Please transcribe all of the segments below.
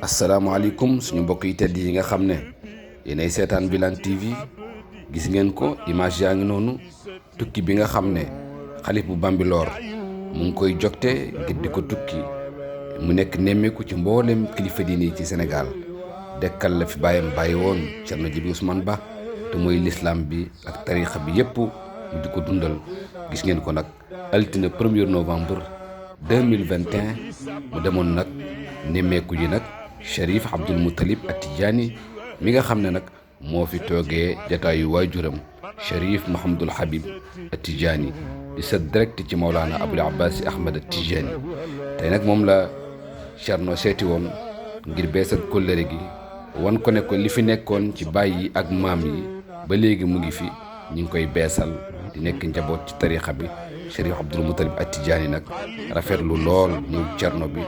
asalaamaaleykum suñu mbokk yi tedd yi nga xam ne yéenay seetaan Bilane TV gis ngeen ko image yaa ngi noonu tukki bi nga xam ne xalif bu Bambilor mu ngi koy jogte ngir di ko tukki mu nekk nemmeeku ci mboolem kilifa diine ci Sénégal dekkal la fi bàyyam bàyyi woon Thierno Djiby Ousmane Ba te mooy l'islam bi ak tarixa bi yépp mu di ko dundal gis ngeen ko nag altine 1er novembre 2021 mu demoon nag nemmeeku ji nag Cherif Abdoul Moutalib At-Tidjani mi nga xam ne nag moo fi toogee jataayu waajuram Cherif Mahamadul Habib At-Tidjani di sët direct ci Mawlana Abul Abbas Ahmad At-Tidjani tey nag moom la Thierno seeti woon ngir beesal kóllëre gi wan ko ne ko li fi nekkoon ci baay yi ak maam yi ba léegi mu ngi fi ñu ngi koy beesal di nekk njaboot ci tarixa bi Cherif Abdoul Moutalib At-Tidjani nag rafetlu lool ñëw Thierno bi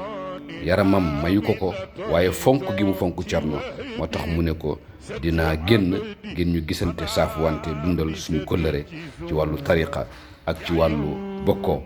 yaramam mayu ko waaye fonk gi mu fonk Thierno moo tax mu ne ko dinaa génn ngir ñu gisante saafu wante dundal suñu kóllëre ci wàllu tariqa ak ci wàllu bokkoo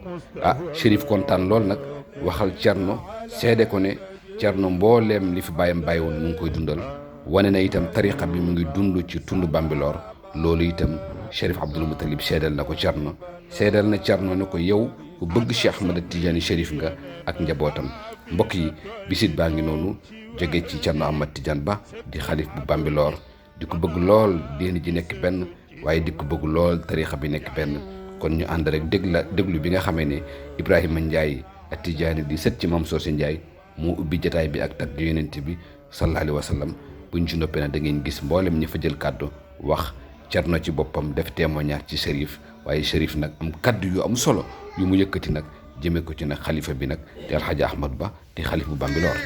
Cherif kontaan lool nag waxal Thierno seede ko ne Thierno mbooleem li fi bàyyam bàyyi woon mu ngi koy dundal wane na itam tariqa bi mu ngi dund ci tund Bambilor loolu itam Cherif Abdoul Moutalib seedal na ko Thierno seedal na Thierno ne ko yow ku bëgg Cheikh Ahmad Tidjani Cherif nga ak njabootam mbokk yi bisit baa ngi noonu jóge ci Thierno Ahmad Tidiane Ba di xalif bu Bambilor di ko bëgg lool diine ji nekk benn waaye di ko bëgg lool tarixa bi nekk benn kon ñu ànd rek déglu bi nga xamee ne Ibrahima Ndiaye At-Tidjani di sët ci Mame Socé Ndiaye moo ubbi jataay bi ak tagg yonent bi sallallahu alayhi wa sallam buñ ci noppee nag da ngeen gis mboolem ñi fa jël kàddu wax Thierno ci boppam def témoignage ci Cherif waaye Cherif nag am kàddu yu am solo yu mu yëkkati nag jëme ko ci nag xalifa bi nag di Alxaaji Ahmad Ba di xalif bu Bambilor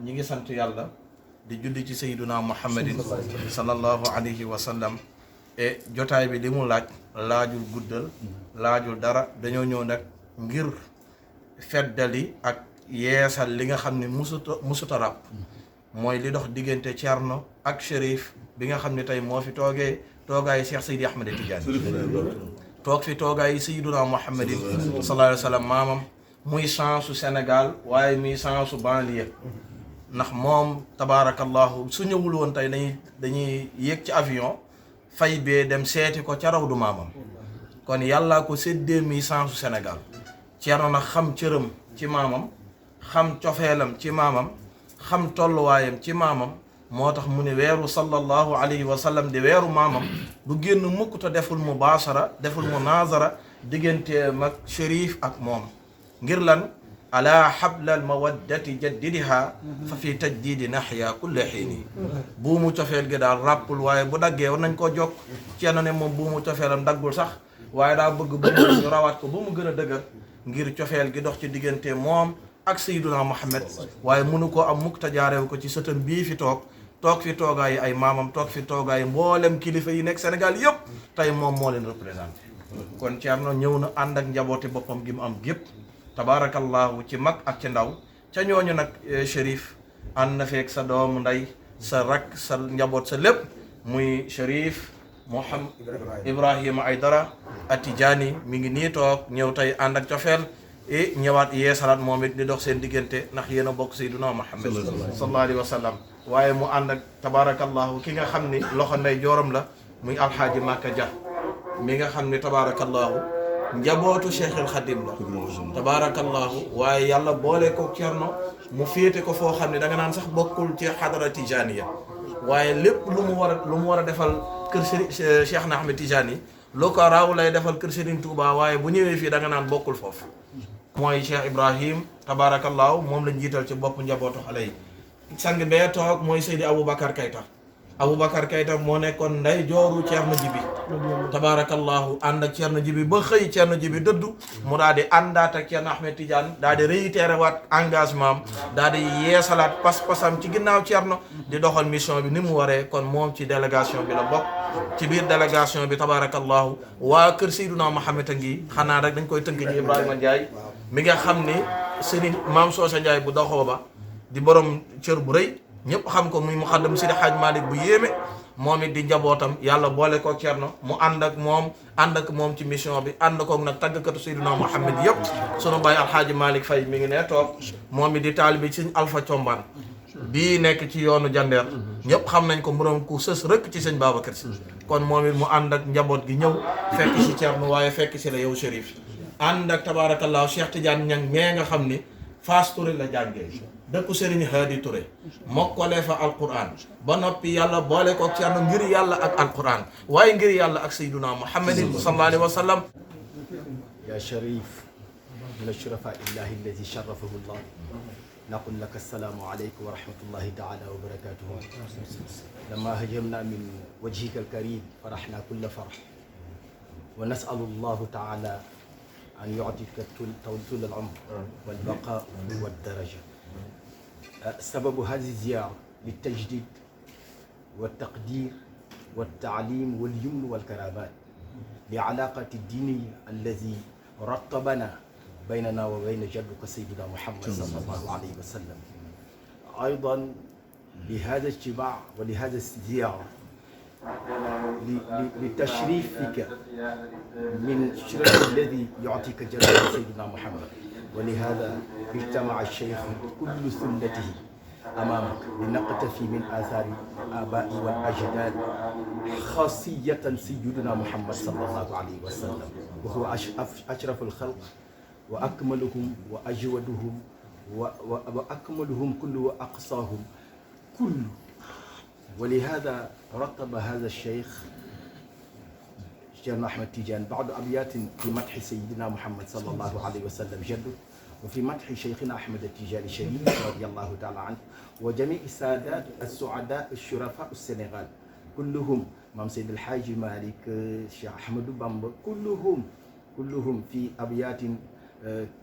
ñi ngi sant yàlla di julli ci sayyiduna muhammadin sallallahu alayhi wa sallam e jotaay bi li mu laajul guddal laajul dara dañoo ñëw nag ngir feddali ak yeesal li nga xam ne musuta ràpp mooy li dox diggante Thierno ak Cherif bi nga xam ne tey moo fi toogaayu Cheikh Seydi Ahmad Tidjani toog fi toogaayu sayyiduna muhammadin sallallahu alayhi wa sallam maamam muy chance su Sénégal waaye muy chance su banlieue ndax moom tabaarakallahu su ñëwul woon tey dañuy yéeg ci avion fay bee dem seeti ko ca raw du maamam kon yàllaa ko séddee muy chance su Sénégal Thierno nag xam cëram ci maamam xam cofeelam ci maamam xam tolluwaayam ci maamam moo tax mu ne weeru sallallahu alayhi wa sallam di weeru maamam du génn mukk te deful mubaashara deful munaazara diggante mag Cherif ak moom ngir lan ala hablal mawaddati jaddidiha fa fi tajdidi nahya kulle xiini buumu cofeel gi daal ràppul waaye bu daggee war nañ koo jokk Thierno ne moom buumu cofeelam daggul sax waaye daa bëgg ba ñu rawaat ko ba mu gën a dëgër ngir cofeel gi dox ci diggante moom ak sayyiduna Muhammad waaye mënu koo am mukk ta jaarew ko ci sëtam bii fi toog fi toogaayi ay maamam toog fi toogaayi mboolem kilifa yi nekk Sénégal yëpp tey moom moo leen représenté kon Thierno ñëw na ànd ak njabooti boppam gi mu am gépp tabaarakallahu ci mag ak ci ndaw ca ñooñu nag Cherif ànd na feek sa doomu ndey sa rak sa njaboot sa lépp muy Cherif Mouhamad Ibrahima Aydara At-Tidjani mi ngi nii toog ñëw tey ànd ak cofeel ñëwaat yeesalaat moom it di dox seen diggante ndax yéen a bokk Seydina Muhammad sallallahu alayhi wa sallam waaye mu ànd ak tabaarakallahu ki nga xam ni loxo ndey jooram la muy Alxaaji Maka Dia mi nga xam ni tabaarakallahu njabootu Cheikhul Khadim la tabaarakallahu waaye yàlla boole ko Thierno mu féete ko foo xam ne da nga naan sax bokkul ci xadara Tidjaniya waaye lépp lu mu war a defal kër Cheikh na Ahmed Tidjani loo ko raaw lay defal kër Serigne Touba waaye bu ñëwee fii da nga naan bokkul foofu mooy Cheikh Ibrahim tabaarakallaahu moom lañ jiital ci bopp njabootu xale yi sang bee toog mooy Seydi Aboubacar Keita Aboubacar Keita moo nekkoon nday jooru Ceerno Jibi tabaarakallahu ànd ak Ceerno Jibi ba xëy Ceerno Jibi dëddu mu daal di àndaat ak Ceerno Ahmed Tidiane daal di réitéré waat engagement am daal di yeesalaat pas-pasam ci ginnaaw Ceerno di doxal mission bi ni mu waree. kon moom ci délégation bi la bokk ci biir délégation bi tabaarakallahu waa kër Seydina Mohamed a ngi xanaa rek dañ koy tënk ci Ibrahima Ndiaye mi nga xam ni sëriñ Maam Soosa Ndiaye bu doxoo ba di borom cër bu rëy ñëpp xam ko muy muxaddam Sidi Hadj Malick bu yéeme moom it di njabootam yàlla boole ko Ceerno mu ànd ak moom ci mission bi ànd koog nag tàggkatu Seydina Mohamed yëpp sunu baay Alxaaji Malick Faye mi ngi ne toog moom it di taalibi sëñ Alpha Combaan bii nekk ci yoonu Jandeer ñëpp xam nañ ko moroom ku sës rëkk ci sëñ Babacar Si kon moom it mu ànd ak njaboot gi ñëw fekk si Ceerno waaye fekk si la yow Chérif ànd ak tabaarakallaahu Cheikh Tidiane Niang mee nga xam ni Fass Touré la jàngee dëkku Serigne Hadi Touré mokkalee fa alquran ba noppi yàlla boole ko Ceerno ngir yàlla ak alquran waaye ngir yàlla ak sayyiduna Muhammadin sallallahu alayhi wa sallam. يا شريف من الشرفاء الله الذي شرفه الله نقول لك السلام عليكم ورحمة الله تعالى وبركاته. لما هجمنا من وجهك الكريم فرحنا كل فرح ونسأل الله تعالى أن يعطيك طول العمر والبقاء والدرجة. سبب هذه الزيارة للتجديد والتقدير والتعليم واليمن والكرامات لعلاقة الدينية الذي رتبنا بيننا وبين جدك سيدنا محمد صلى الله عليه وسلم. أيضا لهذا الاجتماع ولهذا الزيارة لتشريفك من الشرف الذي يعطيك جدك سيدنا محمد. ولهذا اجتمع الشيخ كل سنته أمامك لنقتفي من آثار الآباء والأجداد خاصية سيدنا محمد صلى الله عليه وسلم وهو أشرف الخلق وأكملهم وأجودهم وأكملهم كل وأقصاهم كل. ولهذا رتب هذا الشيخ شيخنا أحمد تيجان بعض أبيات في مدح سيدنا محمد صلى الله عليه وسلم جده وفي مدح شيخنا أحمد التيجاني شريف رضي الله تعالى عنه وجميع السادات السعداء الشرفاء السنغال كلهم مام سيد الحاج مالك الشيخ أحمد بامبا كلهم في أبيات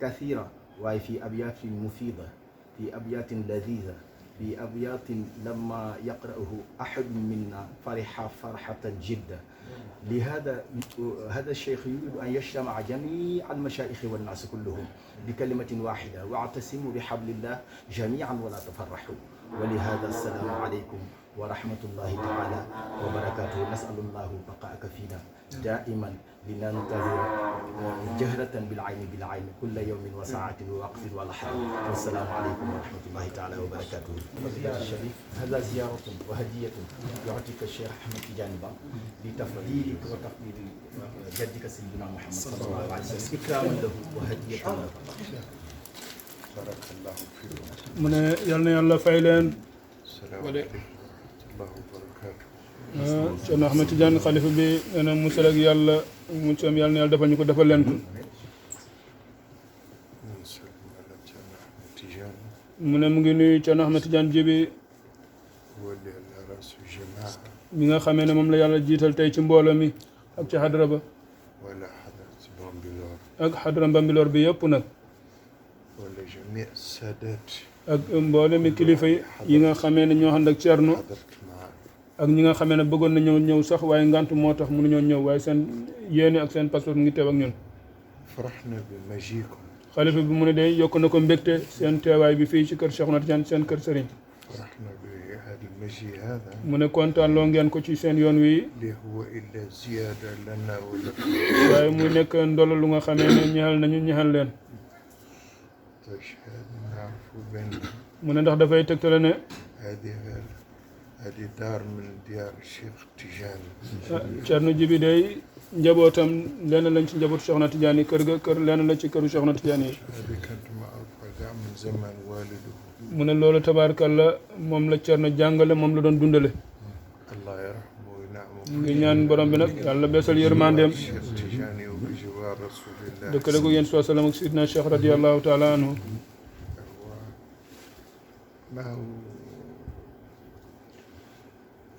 كثيرة وفي أبيات مفيدة في أبيات لذيذة في أبيات لما يقرأه أحد منا فرح فرحة جدا. لهذا هذا الشيخ يريد أن يجتمع جميع المشايخ والناس كلهم بكلمة واحدة واعتصموا بحبل الله جميعا ولا تفرحوا. ولهذا السلام عليكم ورحمة الله تعالى وبركاته. نسأل الله بقاءك فينا دائما لننتظر جهرة بالعين كل يوم وساعة ووقت ولحظة. والسلام عليكم ورحمة الله تعالى وبركاته. فضيلة الشريف هذا زيارة وهدية يعطيك الشيخ أحمد تيجاني لتفضيلك وتقدير جدك سيدنا محمد صلى الله عليه وسلم إكراما له وهدية له. بارك الله فيكم. mu ne yal na yàlla fay leen. السلام عليكم ورحمة الله وبركاته. Cheikh Ahmed Tidiane xalifa bi nee na musal ak yàlla muccam yàlla na yàlla defal ñu ko defal leen ko. نسلم على جناح تيجان mu ne mu ngi nuyu Cheikh Ahmed Tidiane Jibi هو اللي على رأس الجماعة mi nga xamee ne moom la yàlla jiital tey ci mbooloo mi ak ci xadra ba ولا حضرة بامبلور ak xadra Mbambilor bi yëpp nag ولا جميع السادات ak mbooloo mi kilifa yi nga xamee ne ñoo ànd ak Ceerno حضرت معه ak ñi nga xamee ne bëggoon na ñëw sax waaye ngant moo tax mënuñoo ñëw waaye seen yéene ak seen passeport mu ngi teew ak ñun. فرحنا بمجيكم xalifa bi mu ne day yokk na ko mbégte seen teewaay bi fii ci kër Cheikh Ahmed Tidiane seen kër Serigne. فرحنا بهذا المجيء هذا mu ne kontaan loo ngeen ko ci seen yoon wi اللي هو إلا زيادة لنا ولكم. waaye mu nekk ndolo lu nga xamee ne ñaxal nañu ñaxal leen. تشهد نعرف بين mu ne ndax dafay tegtale ne هذه دار من ديار الشيخ تيجاني. Ceerno Jibi day njabootam lenn lañ ci njabootu Cheikh Ahmed Tidiane kër ga kër lenn la ci këru Cheikh Ahmed Tidiane yi. هذه كانت معروفة من زمن والده. mu ne loolu tabaarkalla moom la Ceerno jàngale moom la doon dundale. الله يرحمه وينعمه. ngi ñaan borom bi nag yàlla beesal yërmandeem الشيخ تيجاني وبجوار رسول الله. dëkkale ko yéen sallallahu alayhi wa sallam ak sidna Cheikh radiyallahu taala anhu. ما هو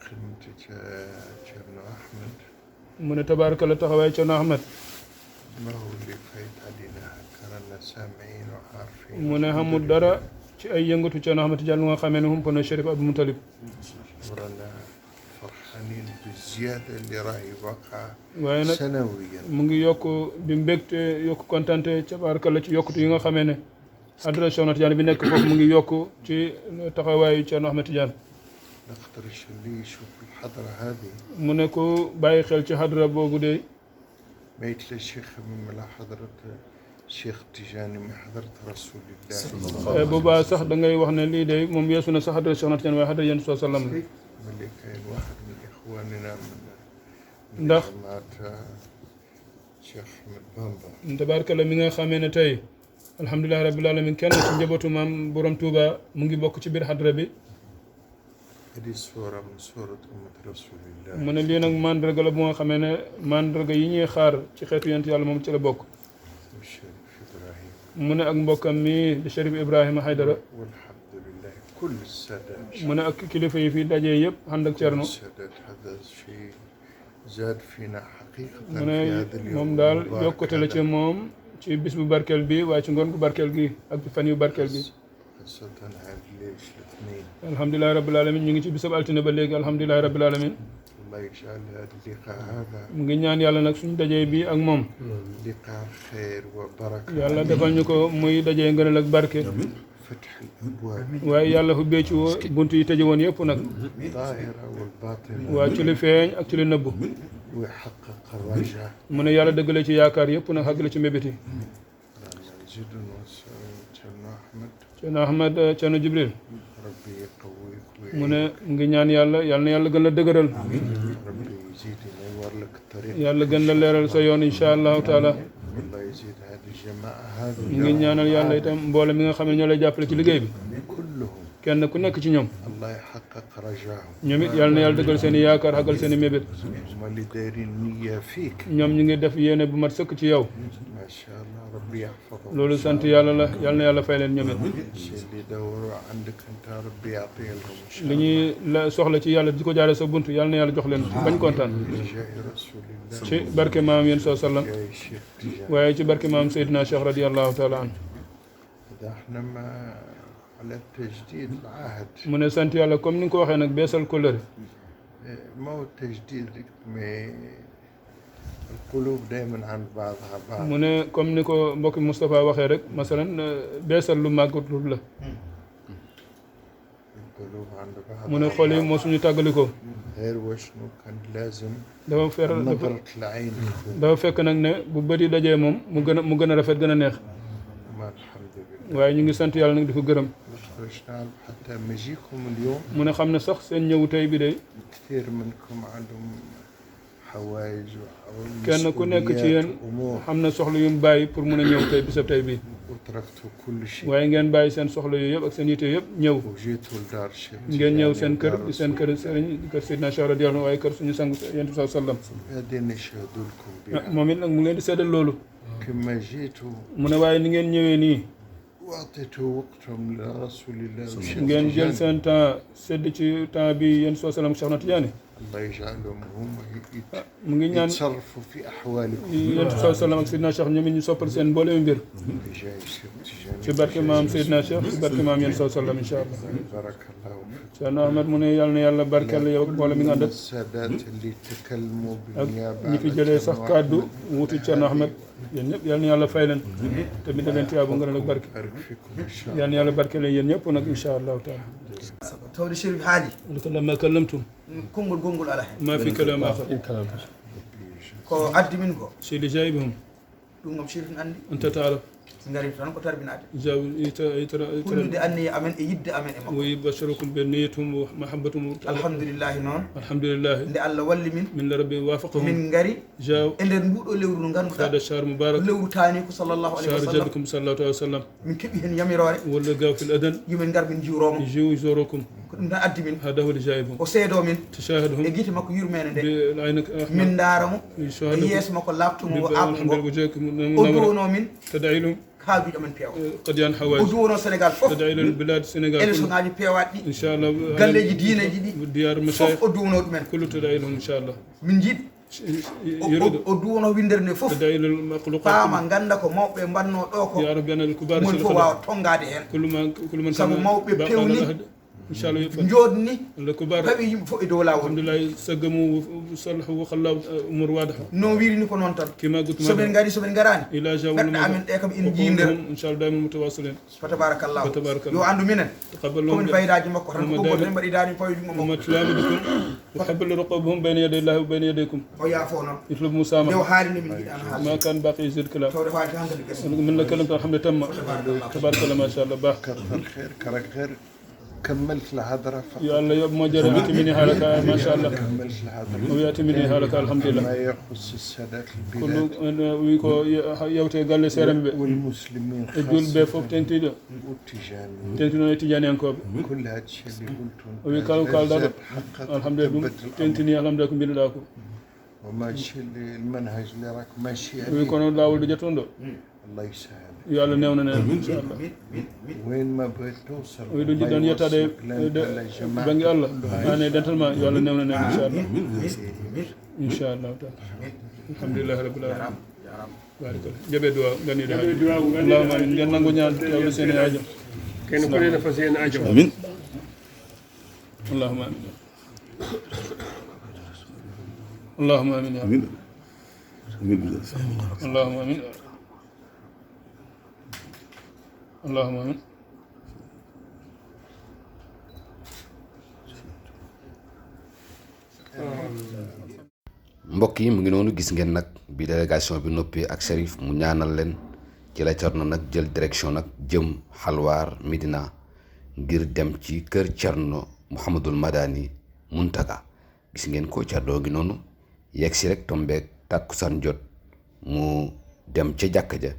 خدمة sant Thierno Ahmed mu ne tabaaraka la taxawaay Thierno Ahmed ما هو اللي فايت علينا كرنا سامعين وعارفين mu ne xamul dara ci ay yëngatu Thierno Ahmed Tidiane lu nga xamee ne humpa na Chérif Abdou Moutalib ورانا فرحانين بالزيادة اللي راهي واقعة waaye nag سنويا mu ngi yokk di mbégte yokk kontante tabaaraka la ci yokkute yi nga xamee ne adresse Cheikhna Tidiane bi nekk foofu mu ngi yokk ci taxawaayu Thierno Ahmed Tidiane نقدرش اللي يشوف الحضرة هذه mu ne ko bàyyi xel ci xadra boobu de ما يتلى الشيخ من حضرة الشيخ تيجاني من حضرة رسول الله boobaa sax da ngay wax ne lii de moom yeesu na sax adresse Cheikhna Tidiane waaye adresse yéen soo sallam la ملي كاين واحد من إخواننا من ndax جماعة الشيخ أحمد بامبا tabaaraka la mi nga xamee ne tey alhamdulilahi rabbil alamin kenn ci njabootu maam borom Touba mu ngi bokk ci biir xadra bi هذه صورة من صورة أمة رسول الله mu ne lii nag mandarga la bu nga xamee ne mandarga yi ñuy xaar ci xeetu yonent yàlla moom ci la bokk والشريف إبراهيم mu ne ak mbokkam mi di Chérif Ibrahima Haydara والحمد لله كل السادات mu ne ak kilifa yi fi daje yëpp ànd ak Cerno السادات هذا شيء زاد فينا حقيقة mu في ne هذا اليوم moom daal المبارك yokkute la ci هذا. moom ci bis bu barkeel bi waaye ci ngoon bu barkeel gi ak ci fan yu barkeel gi خاصة هذا الليل الاثنين alhamdulilahi rabbil alamin ñu ngi ci bisab altine ba léegi alhamdulilahi rabbil alamin الله يجعل هذا اللقاء هذا mu ngi ñaan yàlla nag suñu dajee bi ak moom لقاء خير وبركة yàlla defal ñu ko muy dajee ngënal ak barke فتح الأبواب waaye yàlla xubbee ci bunt yi tëje woon yëpp nag الظاهرة والباطنة waa ci li feeñ ak ci li nëbbu ويحقق الرجاء mu ne yàlla dëggale ci yaakaar yëpp nag xàggale ci mbébét yi نزيد وسلم أحمد Cerno Ahmed Cerno Jibril ربي يقويك mu ne mu ngi ñaan yàlla yàlla na yàlla gën la dëgëral ربي يزيد ينور لك الطريق yàlla gën la leeral sa yoon incha allahu taala والله يزيد هذه الجماعة هذه mu ngi ñaanal yàlla itam mboole mi nga xam ne ñoo lay jàppale ci liggéey bi كلهم kenn ku nekk ci ñoom الله يحقق رجاهم ñoom it yàlla na yàlla dëggal seen i yaakaar xàggal seen i mébét هم اللي دايرين نية فيك ñoom ñu ngi def yéene bu mat sëkk ci yow ما شاء الله ربي يحفظهم loolu sant yàlla la yàlla na yàlla fay leen ñoom it الشيء اللي يدوروا عندك انت ربي يعطيه لهم ان شاء li الله ñuy la soxla ci yàlla di ko jaare sa bunt yàlla na yàlla jox leen bañ kontaan بجاه رسول الله ci barke maam yéen soo sallam يا شيخ تجاه waaye ci barke maam Seydina Cheikh radiallahu taala an إذا احنا ما على تجديد العهد mu ne sant yàlla comme ni nga ko waxee nag beesal kóllëre ما هو التجديد ما القلوب دائما عند بعضها بعض mu ne comme ni ko mbokki Moustapha waxee rek masalan beesal lu màggatul la القلوب عند mu ne بعضها xol yi moo suñu tàggalikoo غير وشنو كان لازم dafa نظرة العين تكون dafa fekk nag ne bu bëri dajee moom mu gën a rafet gën a neex ما الحمد لله waaye ñu ngi sant yàlla nag di ko gërëm نخرج نعرف حتى مجيكم اليوم mu ne xam ne sax seen ñëwu tey bi de كثير منكم عندهم حوائج kenn ku nekk ci yéen أمور xam na soxla yu mu bàyyi pour mun a ñëw tey bisab tey bi وتركتوا كل شيء waaye ngeen bàyyi seen soxla yooyu yëpp ak seen yitte yëpp ñëw وجيتوا لدار الشيخ ngeen ñëw تجاني seen kër ودار di seen kër sëriñ kër Seydina Cheikh radiyallahu anhu waaye kër suñu sang yonent bi sallam هذين يشهدوا لكم بها moom it nag mu ngi leen di seddal loolu كما جيتوا mu ne waaye ni ngeen ñëwee nii واعطيتوا وقتهم لرسول الله والشيخ ngeen jël تجاني. seen temps sedd ci temps bi yéen soo sallam Cheikhna Tidiane الله يجعلهم هم mu ngi ñaan يتصرفوا في أحوالكم yéen soo sallam ak Seydina Cheikh ñoom it ñu soppal seen mboolem mbir بجاه الشيخ تجاني ci barke maam Seydina Cheikh ci barke maam yéen soo sallam incha allah بارك الله فيك Cheikh Ahmed mu ne yàlla na yàlla barkeel yow ak mboolem mi nga ànd ak السادات اللي تكلموا ak بالنيابة ñi fi jëlee sax kàddu wuutu Cheikh Ahmed yéen ñëpp yàlla na yàlla fay leen te mi da leen tiyaabu nga leen ak barke بارك فيكم إن شاء yàlla na yàlla barkeel leen yéen ñëpp nag incha allahu taala tawde Chérif haali لما كلمتم konngol gongol ala hen ما في كلام آخر ko addi min ko شيء اللي جايبهم ɗum gam Chérif ne andi أنت تعرف si garim tan ko tarbinade جاو hullude anniya amen e yidde amen e makko ويبشركم بنيتهم ومحبتهم alhamdulillahi noon الحمد لله nde Allah walli min من ربي وافقهم min ngari جاو e nder nduɗo lewru ndu ganduɗa هذا الشهر مبارك lewru taani ko sallllahu alayhi wa شهر sallam جدكم صلى الله عليه وسلم min keeɓi hen yamirore ولا جاو في الأذن yumin gar min jiwromo يجوا يزوركم ko ɗum tan addi min هذا هو اللي جايبهم o seedo min e تشاهدهم guite makko yurmene nde بعينك min أحمر daramo e يشاهدكم yeeso makko labtumo o الحمد aɓugo لله وجهكم o منورة duwono min تدعي لهم haajuji amen peewa qadiyan o hawaji duwono sénégal fof qada ilal bilad sénégal élection ngaji peewaɗi ɗi inchallah galleji diineji ɗi diyar fof mashayikh o duwono ɗumen kullu tada ilhum inchallah min jiiɗi يرد o duwono windere nde fof دلائل المخلوقات paama ganda ko mawɓe mbanno ɗo ko يا رب أنا الكبار moni fof wawa tongade hen كل من sabu mawɓe pewni إن شاء الله يفعل jodni الكبار tawi yimɓe fof e dow lawol الحمد لله سجموا وصلحوا وخلوا أمور واضحة no wirini ko noon tan كما قلت soɓen gari soɓen garani إلى جاول ɓerɗe amen ɗe kam ina jiidira إن شاء الله دائما متواصلين fa tabarakallahu فتبارك yo الله andu minen تقبل لهم komin faydaji makko tan ko وما ɓogoto دام- en mbaɗi dani fawi ɗum وما makko تلامدكم وحبل رقبهم بين يدي الله وبين يديكم o yaafo noon يطلب nde o مسامحة haalini min jiɗano haal ما كان باقي يزيد كلام tawde faati hankadi gasi من كلمة الحمد تم تبارك الله ما شاء الله باه كثر خير كرك خير كملت الهدرة فقط يا الله يوم ما جرى مني حالك ما شاء الله كملت الهدرة ويأتي مني حالك الحمد لله ما يخص السادات كل البلاد ويكو يوتي قال لي سيرم بي والمسلمين الجول بي خاصة فوق تنتيجة والتجاني تنتيجة تجاني أنكوب كل هذا الشيء اللي قلته ويكالو دار حقق الحمد لله ثبت الأمر. تنتيني الحمد لله بين داكو وماشي المنهج اللي راك ماشي عليه ويكون لاول جاتوندو الله يسهل يا الله نيونا نيونا إن شاء الله وين ما بغيت توصل ويدو الله جدان يتا دي يوصلك لأنت لجماعة بانجي الله أنا دنتل ما يا الله نيونا نيونا إن شاء الله إن شاء الله تعالى الحمد لله رب العالمين بارك الله جبه دعاء غني دعاء اللهم آمين ngeen nangu ñaan yàlla seen i aajo kenn ku ne na fas yéene aajo amin اللهم آمين اللهم آمين يا رب amin amin اللهم آمين اللهم آمين mbokk yi mu ngi noonu gis ngeen nag bi délégation bi noppee ak Cherif mu ñaanal leen ci la Cerno nag jël direction nag jëm xalwaar Medina ngir dem ci kër Cerno Mouhamadul Madani Muntaga gis ngeen ko Cerno ngi noonu yegg si rek tombeeg tàkkusaan jot mu dem ca jàkka ja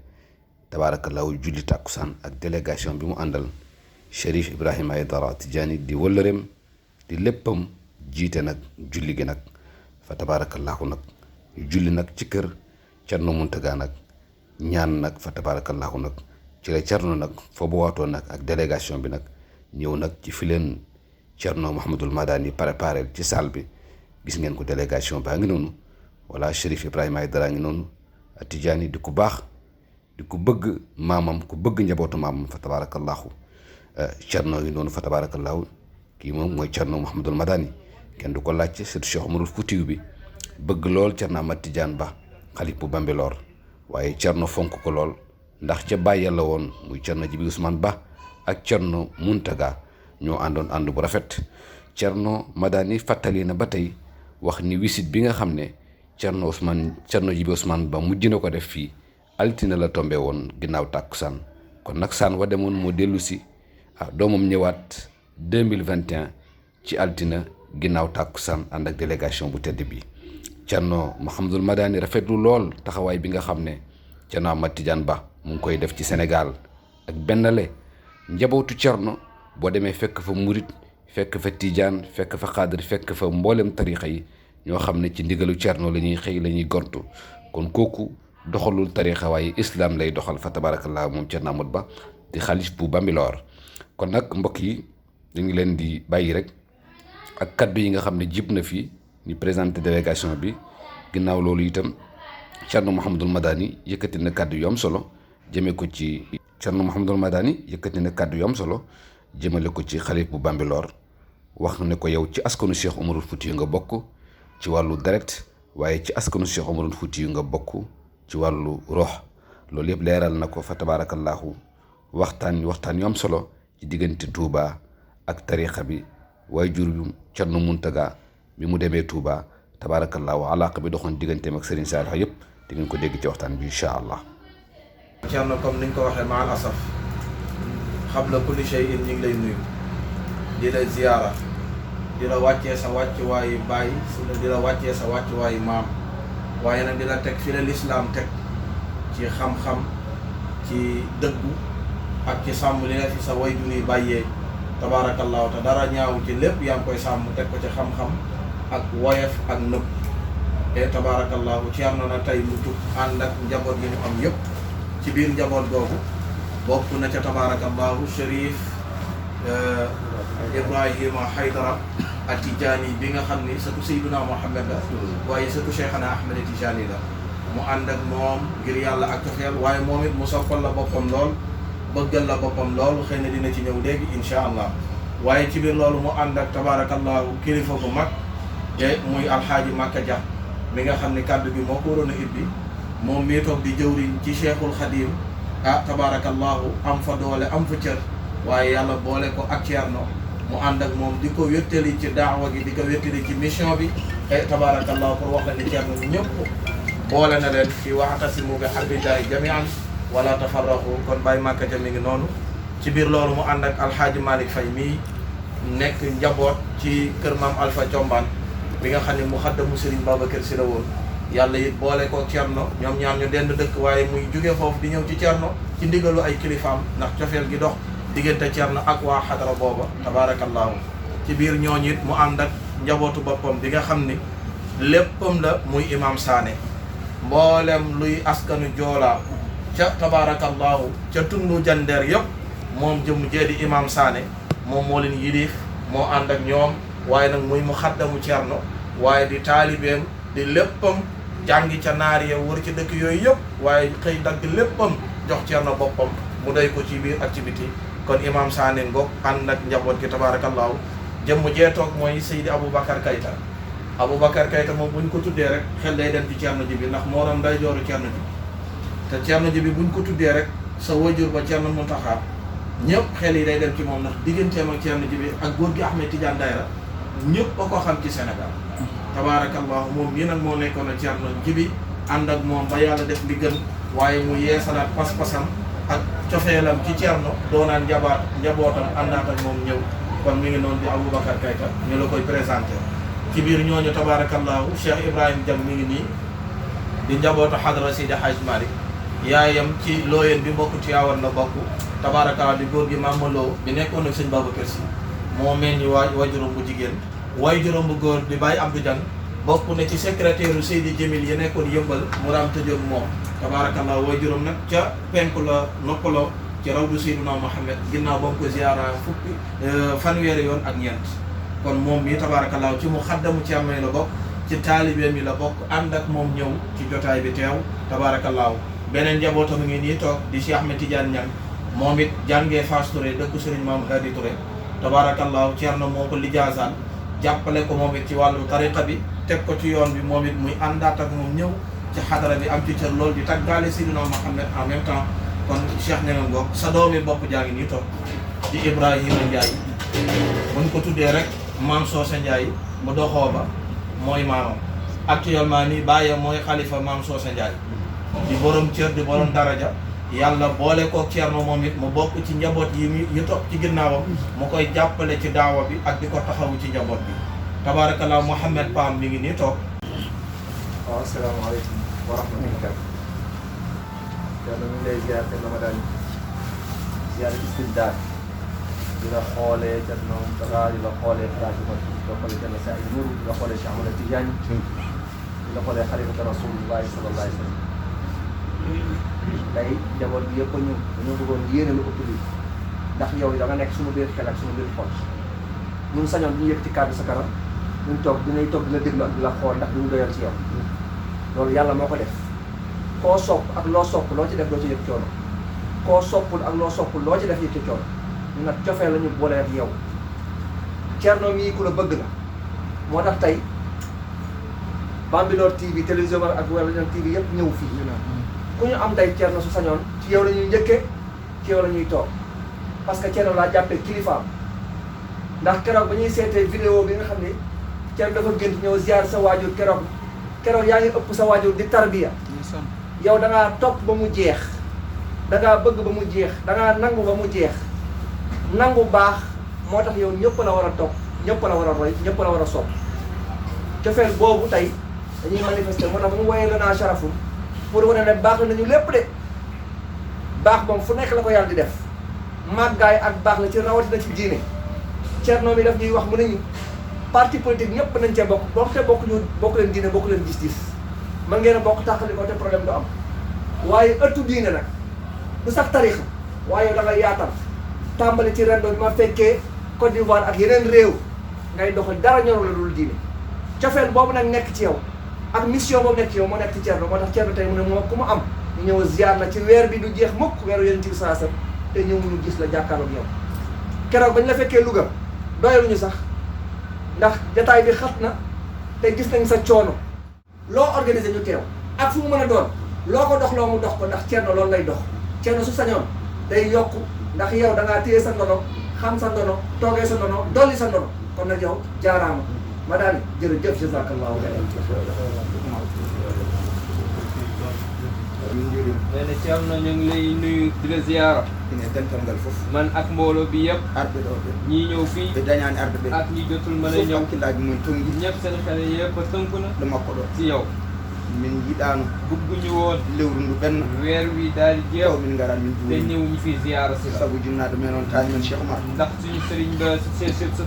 tabaarakallaahu julli tàkkusaan ak délégation bi mu àndal Cherif Ibrahima Aïdara Tidiane di wëllëreem di léppam jiite nag julli gi nag fa tabaarakallaahu nag julli nag ci kër Cerno Muntaga nag ñaan nag fa tabaarakallaahu nag ci la Cerno nag fa bu waatoo nag ak délégation bi nag ñëw nag ci fi leen Cerno Mouhamadul Madani préparé ci salle bi gis ngeen ko délégation baa ngi noonu wala Cherif Ibrahima Aïdara ngi noonu Tidiane di ku baax di ku bëgg maamam ku bëgg njabootu maamam fa tabaarakallaahu Cerno ngi noonu fa tabaarakallaahu kii moom mooy Cerno Mouhamadul Madani kenn du ko laajte surtout Cheikh Omarul Foutiyu bi bëgg lool Cerno Ahmad Tidiane Ba xalif bu Bambilor waaye Cerno fonk ko lool ndax ca bàyyi la woon muy Cerno Jibi Ousmane Ba ak Cerno Muntaga ñoo àndoon ànd bu rafet Cerno Madani fàttali na ba tey wax ni wisit bi nga xam ne Cerno Jibi Ousmane Ba mujj na ko def fii altine la tombe woon ginnaaw tàkkusaan kon nag saan wa demoon moo dellu si doomam ñëwaat 2021 ci altine ginnaaw tàkkusaan ànd ak délégation bu tedd bi Cerno Mouhamadul Madani rafetlu lool taxawaay bi nga xam ne Cerno Ahmad Tidiane Ba mu ngi koy def ci Sénégal ak bennale njabootu Cerno boo demee fekk fa murit fekk fa Tidiane fekk fa xaadir fekk fa mboolem tarixa yi ñoo xam ne ci ndigalu Cerno la ñuy xëy la ñuy gontu kon kooku doxalul tarixa waaye islam lay doxal fa tabarakallah moom Cerno Ahmad Ba di xalif bu Bambilor kon nag mbokk yi dañu leen di bàyyi rek ak kaddu yi nga xam ne jib na fii ñu présenté délégation bi ginnaaw loolu itam Cerno Mouhamadul Madani yëkkati na kaddu yu am solo jëmee ko ci Cerno Mouhamadul Madani yëkkati na kaddu yu am solo jëmale ko ci xalif bu Bambilor wax ne ko yow ci askanu Cheikh Omarul Foutiyu nga bokk ci wàllu deret waaye ci askanu Cheikh Omarul Foutiyu nga bokk ci wàllu rox loolu yëpp leeral na ko fa tabaarakallaahu waxtaan yu am solo ci diggante Touba ak tariqa bi waaye jur yu Cerno Muntaga bi mu demee Touba tabaarakallaahu alaaka bi doxoon digganteem ak Serigne Saliou yëpp di ngeen ko dégg ci waxtaan bi incha allah. Cerno comme niñ ko waxee maal asaf xabla kulli shay'in ñu ngi lay nuyu di la ziyaara di la wàccee sa wàccuwaayu baay di la wàccee sa wàccuwaayu maam waaye nag di la teg fi la lislaam teg ci xam-xam ci dëggu ak ci sàmm li nga fi sa wayjur yi bàyyee tabaarakallaahu te dara ñaaw ci lépp yaa ngi koy sàmm teg ko ci xam-xam ak woyef ak nëbb te tabaarakallaahu Cerno na tey mu jug ànd ak njaboot yi mu am yëpp ci biir njaboot googu bokk na ca tabarakallahu Cherif Ibrahima Haydara At-Tijaani bi nga xam ni sëtu Seydina Muhammad la waaye sëtu Cheikhana Ahmed Tijaani la mu ànd ak moom ngir yàlla ak cofeel waaye moom it mu soppal la boppam lool bëggal la boppam lool xëy na dina ci ñëw léegi insha allah waaye ci biir loolu mu ànd ak tabarakallahu kilifa bu mag te muy alxaaji Makka Dia mi nga xam ne kàddu gi moo ko waroon a ibbi moom mii toog di jëwriñ ci Cheikhul Khadim tabarakallahu am fa doole am fa cër waaye yàlla boole ko ak Ceerno mu ànd ak moom di ko wéttali ci daawa gi di ko wéttali ci mission bi tabarakallahu pour wax la ni Ceerno ñëpp boole na leen fi wa'tasimu bi hablillahi jami'an wala tafarraqu kon Baye Makka Dia mi ngi noonu ci biir loolu mu ànd ak alxaaji Malick Faye mii nekk njaboot ci kër maam Alpha Thiombane bi nga xam ne mu xaddamu Serigne Babacar Sy la woon yàlla it boole ko Ceerno ñoom ñaar ñu dend dëkk waaye muy jóge foofu di ñëw ci Ceerno ci ndigalu ay kilifaam ndax cofeel gi dox diggante Ceerno ak waa xadara booba tabarakallahu ci biir ñooñu it mu ànd ak njabootu boppam bi nga xam ni léppam la muy imam Sané mboolem luy askanu joolaa ca tabarakallahu ca tundu jandeer yëpp moom jëm jeedi imam Sané moom moo leen yilif moo ànd ak ñoom waaye nag muy mu xaddamu Ceerno waaye di taalibeem di léppam jàngi ca naar ya wër ci dëkk yooyu yëpp waaye xëy dagg léppam jox Ceerno boppam mu doy ko ci biir activité kon imam Sané ngoog ànd ak njaboot gi tabarakallahu jëmm jee toog mooy Seydi Aboubacar Kayta Aboubacar Kayta moom buñ ko tuddee rek xel day dem ci Ceerno ji bi ndax moo doon day jooru Ceerno ji te Ceerno ji bi buñ ko tuddee rek sa wajur ba Ceerno Muntaxa ñëpp xel yi day dem ci moom ndax digganteem ak Ceerno ji bi ak góor gi Ahmed Tidiane Dayra ñëpp a ko xam ci Sénégal tabarakallahu moom mii nag moo nekkoon ak Ceerno ji bi ànd ak moom ba yàlla def li gën waaye mu yeesalaat pas-pasam ak cofeelam ci Ceerno doonaan njabootam àndaat ak moom ñëw kon mi ngi noonu di Aboubacar Kayta ñu la koy présenté ci biir ñooñu tabarakallahu Cheikh Ibrahima Diam mi ngi nii di njabootu xadra Seydi Hadj Malick yaayam ci looyeen bi mbokk Tiwaawan la bokk tabarakallahu di góor gi Mamadou bi nekkoon ak sëñ Babacar Sy moo mel ni waajuram bu jigéen waajuram bu góor di Baye Abdou Diagne bokk na ci secrétaire Seydi Djamil yi nekkoon yëmbal mu raam tëjoog moom tabarakallah waajuram nag ca penku la noppaloo ci rawdu Seydina Muhammad ginnaaw ba mu ko ziyaara fanweeri yoon ak ñeent kon moom mi tabarakallah ci mu xaddamu ci amee la bokk ci taalibeem yi la bokk ànd ak moom ñëw ci jotaay bi teew tabarakallah beneen njabootam ngi nii toog di Cheikh Ahmed Tidiane Niang moom it jàngee Fass Touré dëkku Serigne Mame Hadi Touré tabarakallah Ceerno moo ko lijaasaan jàppale ko moom it ci wàllu tariqa bi teg ko ci yoon bi moom it muy àndaat ak moom ñëw ci xadara bi am ci cër loolu di taggaale Seydina Muhammad en même temps kon Cheikh Niang ngoog sa doomi bopp jaa ngi nii toog di Ibrahima Ndiaye buñ ko tuddee rek maam Socé Ndiaye mu doxoo ba mooy maamam actuellement nii bàyyam mooy xalifa maam Socé Ndiaye di borom cër di borom daraja yàlla boole ko Ceerno moom it mu bokk ci njaboot yi topp ci ginnaawam mu koy jàppale ci daawa bi ak di ko taxawu ci njaboot bi tabarakallah Mouhamed Pam mi ngi nii toog. waaw asalaamaaleykum wa rahmatulah. Ceerno ñu ngi lay ziar te Ramadan ziar istimdaad di la xoolee Ceerno Mountakha di la xoolee Fatima di la xoolee Ceerno Saïd Nourou di la xoolee Cheikh Ahmed Tidiane di la xoolee xalifata Rasulullahi sallallahu alayhi wa sallam. tey njaboot bi yëpp ñu dañoo bëggoon yéene lu ëpp lii ndax yow da nga nekk suñu biir xel ak suñu biir xol ñun sañoon ñu yëg ci kàddu sa kanam ñun toog dinañ toog di la déglu ak di la xool ndax duñu doyal ci yow loolu yàlla moo ko def koo sopp ak loo sopp loo ci def doo ci yëg coono koo soppul ak loo soppul loo ci def yëg ci coono ñu nag cofee la ñu boole ak yow Ceerno mii ku la bëgg la moo tax tey Bambilor TV télévision ak wala TV yëpp ñëw fii ku ñu am tey Ceerno su sañoon ci yow la ñuy njëkkee ci yow la ñuy toog parce que Ceerno laa jàppee kilifaam ndax keroog ba ñuy seetee vidéo bi nga xam ne Ceerno dafa gént ñëw ziar sa waajur keroog yaa ngi ëpp sa waajur di tarbiya yow da ngaa topp ba mu jeex da ngaa bëgg ba mu jeex da ngaa nangu ba mu jeex nangu baax moo tax yow ñëpp la war a topp ñëpp la war a roy ñëpp la war a sopp cofeel boobu tey dañuy manifester moo tax mu woyee lanaa sharafum pour wane ne baax nañu lépp de baax moom fu nekk la ko yàlla di def màggaay ak baax la ci rawatina ci diine Ceerno mi daf ñuy wax mu ne ñu parti politique ñëpp nañ cee bokk te bokk leen diine bokk leen gis-gis man ngeen a bokk tàqali ko te problème du am waaye ëttu diine nag du sax tarixa waaye yow da ngay yaatal tàmbali ci rendo bi ma fekkee Côte d'Ivoire ak yeneen réew ngay doxal dara ñorul la dul diine cofeel boobu nag nekk ci yow ak mission boobu nekk ci yow moo nekk ci Thierno moo tax Thierno tey mu ne moo ku mu am ñu ñëw ziar la ci weer bi du jeex mukk weeru yéen ci saasam te ñëw mënu gis la jàkkaarloog yow keroog bañ la fekkee Louga doyaluñu sax ndax jataay bi xat na te gis nañ sa coono loo organisé ñu teew ak fu mu mën a doon loo ko dox loo mu dox ko ndax Thierno loolu lay dox Thierno su sañoon day yokk ndax yow da ngaa téye sa ndono xam sa ndono toogee sa ndono dolli sa ndono kon nag yow jaaraama ma daal jërëjëf jazakallahu xayran. nee na Thierno ñu ngi lay nuyu di la ziyaara ine dentalngal fof man ak mbooloo bi yëpp arɓe ɗo ɓe ñii ñëw fii ɓe dañani arde ɓe ak ñi jotul mën a fof ñëw hakkillaji mumen tongi ñëpp seen xel yëpp tënku na ɗo makko ɗo ci yow min yiɗano bugguñu woon lewru ndu ɓenna weer wi daal di jeew taw min garat min te juuri ñëw ñu fi ziyaara si la saabu jinnaɗo men on taani men Cheikh Oumar ndax suñu sëriñ ba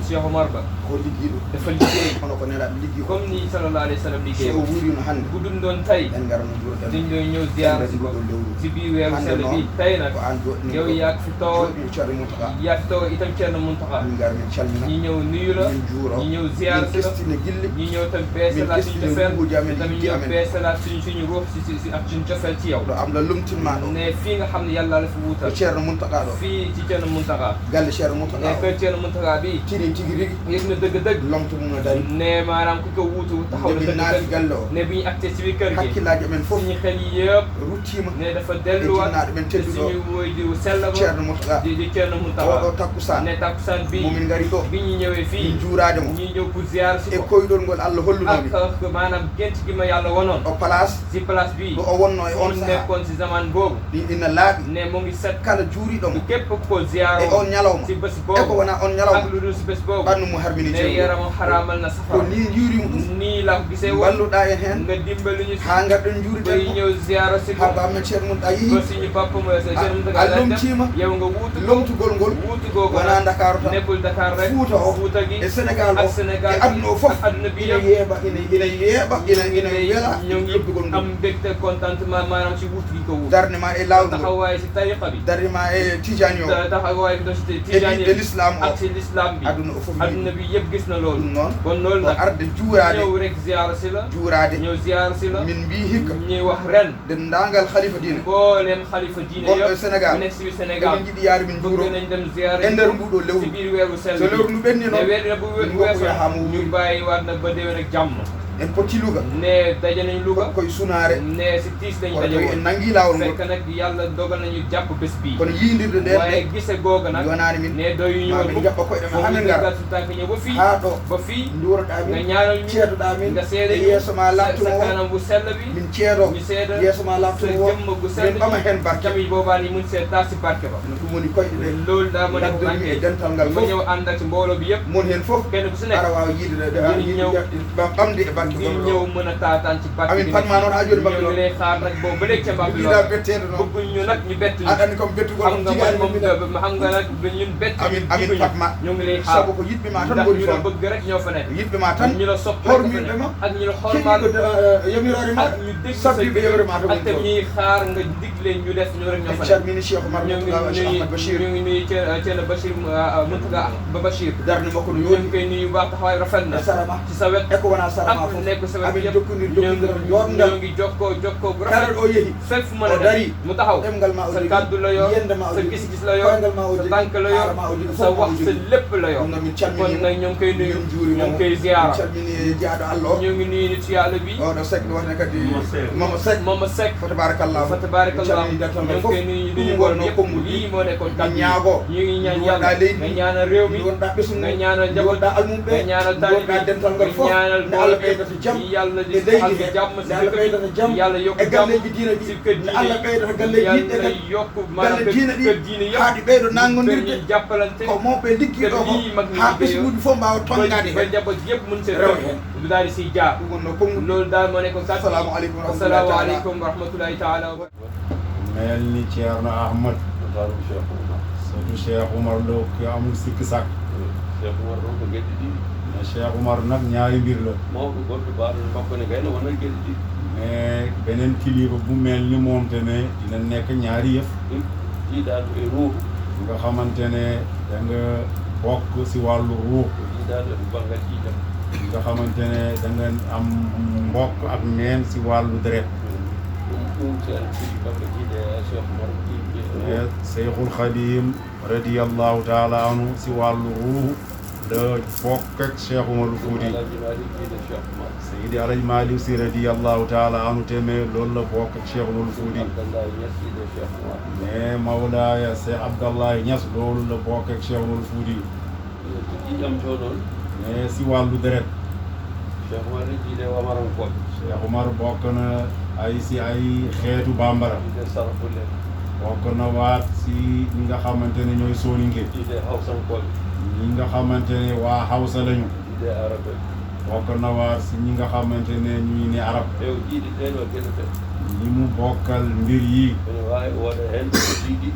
Cheikh Omar ba ko ligguiɗo dafa liggéey hono ko nelaɗo liggi ko comme ni sallallahu alayhi wa sallam so liggéey o wuurino hannde bu dun doon tey en garano juuroɗen dañ doon ñëw ziyaara si ko ɗo lewru ci biir weeru hannde sell bi noon tey nag ko an joɗɗini yow yaag fi toog joɗɗi ceerno Mountakha yaag fi toog itam Thierno Mountakha min gar min calmina ñi ñëw nuyu la min juuro ñi ñëw ziyaara min si la testine gille ñi ñëw tam beesalaat suñu min cofeel testine amen tamit yidde ñëw amen beesalaat suñu ruux si ak suñu cofeel ci yow ɗo am la lumtinma ɗo ne fii nga xam ne yàlla la fi ko wuutal ceerno Mountakha ɗo fii ci Thierno Mountakha galle ceerno Mountakha ne o kër Thierno Mountakha bi tini tigui rigui yëg na dëgg-dëgg lomto mum no dari ne maanaam ku ko wuutu taxaw na nde min naati dëgg-dëgg galle o ne bi ñu acté ci biir kër gi hakkillaji amen fof suñu xel yi yëpp ruttima ne dafa e delluwaat jinnaɗo men te tedduɗo suñu woy di sell ba ceerno Mountakha di Thierno Mountakha oɗo takkusan ne takkusaan bi momin gari ɗo bi ñu ñëwee fii min juurade mo ñi ñëw pour ziar si e ko koyɗol ngol Allah hollunomi ak maanaam gént gi ma yàlla wonoon o place si place bi ɗo o wonno e on on saaha nekkoon si zaman boobu ina laaɓi ne mu ngi set kala juuriɗomo képp ko ziar e on ñalawma si bés e ko boobu wona on ak ñalawma lu dul si bés boobu ɓannu mo harmini ne ceerno yaramam xaraamal na ko safara ni juurimo ɗum nii la ko gisee woon balluɗa en hen nga dimbali ñu si ha garɗen bay juuriden ñëw ziar si ko ha bammen ceerno mum a ba yeehi suñu papa mo sa Thierno Mountakha a la dem lomtima yow nga wuutu ko lomtugol ngol wuutu googu wona Dakar tan nekkul Dakar rek Fuuta o Fuuta gi e Sénégal o ak Sénégal e aduna o fof ak aduna bi ina yëpp yeeɓa ina yeeɓa ina weela ñu ngi lobdugol ngol am mbégte contentement maanaam si wuutu gi ko wuutu darde ma e lawol ngol taxawaay si tariqa bi darde ma e tijani o taxawaay bi si e Tijaani ɗiɗe l'islam o ak si l'islam bi aduna o fof aduna bi yëpp gis na loolu ɗum noon kon loolu o nag arde juurade ñëw rek ziar si la juurade ñëw ziar si la min mbi hikka ñuy wax ren dendagal khalifa dine mbooleem xalifa diine gonɗo e yëpp Sénégal bu nekk si biir Sénégal emin jiiɗi yaade min juuro bëgg nañ dem ziar e nder nguɗo lewru si biir weeru sell so lewru ndu ɓenni ne noon weer na bu min weesu goppuya ha mo ñu wuuri bàyyi waat na ba déwén ak jàmm en poti Louga ne daje nañ Louga koye sunare ne si tiis lañ kono daje koye en woon nangui lawol ngol fekk nag yàlla dogal nañu jàpp bés bii kono yiidirde nden waaye gise googa nag yonani min ne doyu ñu mamin woon jaɓɓa koyɗe men hamin ñu gara déggal su tànk ñëw ba fii ha ɗo ba fii duroɗa nga min ñaanal ñu ceedoɗa min nga seede e yeeso ma sa lattuno o kanam bu sell bi min ceedo ñu seede yeeso ma sa lattuno o jëmm bu sell min ɓama hen barke tamit boobaa ni mun seet taas si barke ba no ɗum woni koyɗe ɗe loolu daa ma ne ko daddorimi e dental ngal ma fof ñëw ànd ak si mbooloo bi yëpp mon hen fof kenn ku si nekk aɗa wawa yiide ñëw ɓamde e barke di gonɗo ñëw ɗo mën a taataan ci barke amin bi patma noon ha joni ñu Bambilor ngi lay xaar nag boobu ba léegi ca Bambilor jiiɗa bettede noon bëgguñ ñu nag ñu bett ñu aɗani comme bettugol xam nga man moom xam nga nag ñun bett amin patma ñu ngi lay xaar saabu ko yiɗɓe ma tan ndax goni ñu la toon bëgg rek ñoo fa nekk yiɗɓe ma tan ñu la sopp hormirɓe ma ak ñu la xormaal keɗiɗo yamirore ma ak ñu dégg sa sabbiɓe yewre ma to ak goni tam toon ñuy xaar nga digle ñu def ñu rek ñoo en fa nekk calmini Cheikh Oumar ñu ngi Mountakha Cheikh nuyu Ahmad Bachir ñu ngi nuyu Thierno Bachir Mountakha ba Bachir darde makko no ñu yoni ngi koy nuyu baax taxawaay rafet na e sarama ci sa wet eko wona sarama ak fof nekk sa wet amin yëpp jokkodir ñoo jotngal ngi jokkoo bu kala rafet ɗo yeehi fépp fu mën o a dari dem mu taxaw ɗemgal ma o sa jogi kàddu la yor yiyande ma o sa jogi gis-gis la yor koyngal ma o sa jogi tànk la yor haara ma o jogi sa fof ma o wax sa jogi lépp la yor ɗum noon min kon calmini nag ñoo ngi koy nuyu min juuri ñoo ngi koy ziara min calmini jeyaɗo Allah o ñu ngi nuyu nit yàlla bi oɗo Seck ne wonne kadi Mama Seck Mama Seck fa tabarakallah fa tabarakallah min calmini dental ñoo ngal ngi fof koy nuyu ɗum duñu wonno yëpp konngol lii moo nekkoon min kàddu ñaago ñu ngi ñaan ndu yàlla wonɗa leydi nga ndi ñaanal réew mi ndu wonɗa ɓesgu nga ngu ñaanal ndu njaboot wonɗa almumɓe nga ñaanal ndu taalibe wonɗa dental ngal nga fof ñaanal nde Allah ɓeydata jaam yàlla di e leydi saxal he jàmm si nde Allah ɓeydata jaam yàlla yokk e jàmm galleji diina ɗi si kër nde diine Allah ɓeydata galleji yimɓe yàlla kadi yokk galle diina ɗi kër diine yëpp haa ɗi ɓeydo kër nangodirde ñi jàppalante ko mawɓe liggiɗo ko lii mag ñi haa liggéeyoo ɓesguji fof mbawa tongade ba hen njaboot yëpp mën seen rew réew hen lu daal di siy jaar ɗum wonno konngol loolu daal moo nekkoon kàddu assalamu aleykum wa rahmatullahi assalaamu taala aleykum wa rahmatullahi taala mel ni Thierno Ahmad surtout Cheikh Oumar Lo ki amul sikki sàkk Cheikh Oumar ɗo ko geɗɗe ɗiɗi mais Cheikh Oumar nag ñaari mbir la mawɗo goɗɗo baaɗo makko ne gayno wona geɗɗe ɗiɗi mais beneen kilifa bu mel ni moom te ne dina nekk ñaari yëf jiiɗaaɗo e ruuhu nga xamante ne da nga bokk si wàllu ruux jiiɗaaɗo e banngal ƴiiƴam nga xamante ne da nga am mbokk ak neen si wàllu deret ɗum seen fii kamɓe jiiɗe Cheikh Oumar mais Seyxul Xadim radiyallahu taala anhu si wàllu ruux da bokk ak Cheikh Oumar Fouti Alaaji Maalik jiiɗe Cheikh Oumar Seydi Alaaji Maalik Si radiyallahu taala anhu tamit loolu la bokk ak Cheikh Oumar Fouti Abdallahi Niass jiiɗe Cheikh Oumar mais Mawlaaya Cheikh Abdallahi Niass loolu la bokk ak Cheikh Oumar Fouti to ƴiƴam to noon mais si wàllu deret Cheikh Oumar jiiɗe Wamarankoɓe Cheikh Oumar bokk na ay si ay xeetu bambara jiiɗe Sarafulle bokk na waat si ñi nga xamante ne ñooy Soninke jiiɗe Hawsankoɓe ñi nga xamante ne waa Hawsa lañu jiiɗe Arabe bokk na waat si ñi nga xamante ne ñuy ne arab e o jiiɗi ɗeɗo geɗe ɗe ñi mu bokkal mbir yi ene waawi waɗa heen ko jiiɗi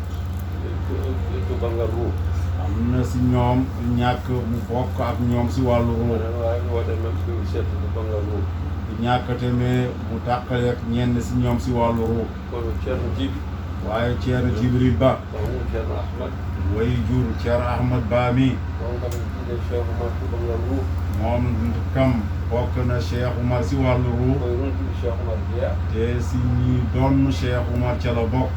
to banngal ruuh am na si ñoom ñàkk mu bokk ak ñoom si wàllu ruux ene waawi waɗa même ko seeɗa to banngal ruuh ñàkk tamit mu tàqale ak ñenn si ñoom si wàllu ruux kono ceerno Jibi waaye Ceerno Jibril Ba mum ceerno Ahmad way jur Ceerno Ahmad Ba mi on kam jiiɗe Cheikh Oumar to banngal ruuh moom kam bokk na Cheikh Oumar si wàllu ruux koye rontude Cheikh Oumar jeeya te si ñi doon Cheikh Oumar ca la bokk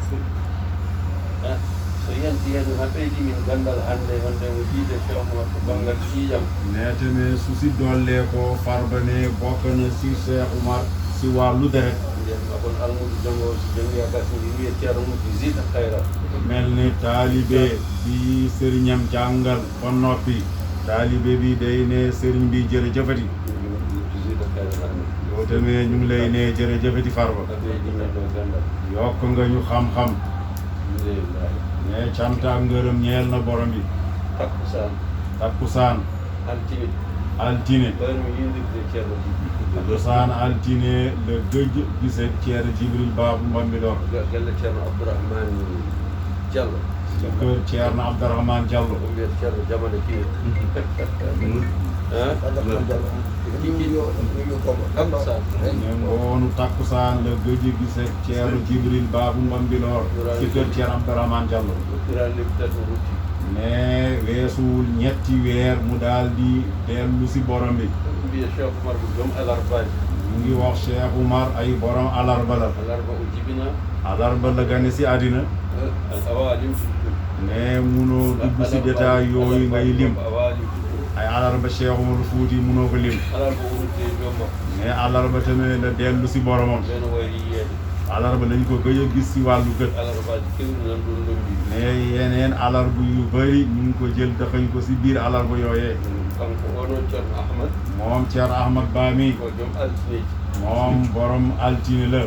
so yanti hen ha ɓeydi min gandal hannde wonde o jiiɗe Cheikh Oumar to banngal ƴiiƴam mais tamit su si dollee ko farba ne bokk na si Cheikh Oumar si wàllu deret mbiyen makon almudu jango so jangi a gasi ndi wiye ceerno mudi zida hayra mel ni taalibe bi sëriñam jàngal ba noppi taalibe bi day ne sëriñ bi jërëjëfati zida hayra nanni yow tamit ñu ngi lay ne jërëjëfati farba a ɓeydi men ɗo gandal yokk nga ñu xam-xam alhamdulillahi mais cant ak ngërëm ñeel na borom bi takkusaan takkusaan altine altine ɓayno yindirde ceerno Jibi takkusaan altine le gëj gise Ceerno Jibril Ba bu Mbambilor gelle ceerno Abdourahmane Diallo ci kër Ceerno Abdourahmane Diallo o wiyete ceerno jamane kiwe takkusaan ne ngoonu takkusaan le gëj gise Ceerno Jibril Ba bu Mbambilor ci kër Ceerno Abdourahmane Diallo ira lebbitat o rutti mais weesuwul ñetti weer mu daal di dellu si borom bi mbiye Cheikh Oumar ko joom alarbaji mu ngi wax Cheikh Oumar ay borom alarba la alarba o jibina alarba la gane si àddina awa limtude mais munoo dugg si détail yooyu ngay lim awa limtude ay alarba Cheikh Oumar Fouti munoo ko lim alarba o rutti e joom makko mais alarba tamit la dellu si boromam ɓeno wayri yiyeede alarba lañ ko gëj a gis si wàllu gët alarbaji kewɗi nan ɗon lombi mais yeneen alarba yu bëri ñu ngi ko jël daxañ ko si biir alarba yooyee kanko onon ceerno Ahmad moom Ceerno Ahmad Ba mi ko joom altineji moom borom altine la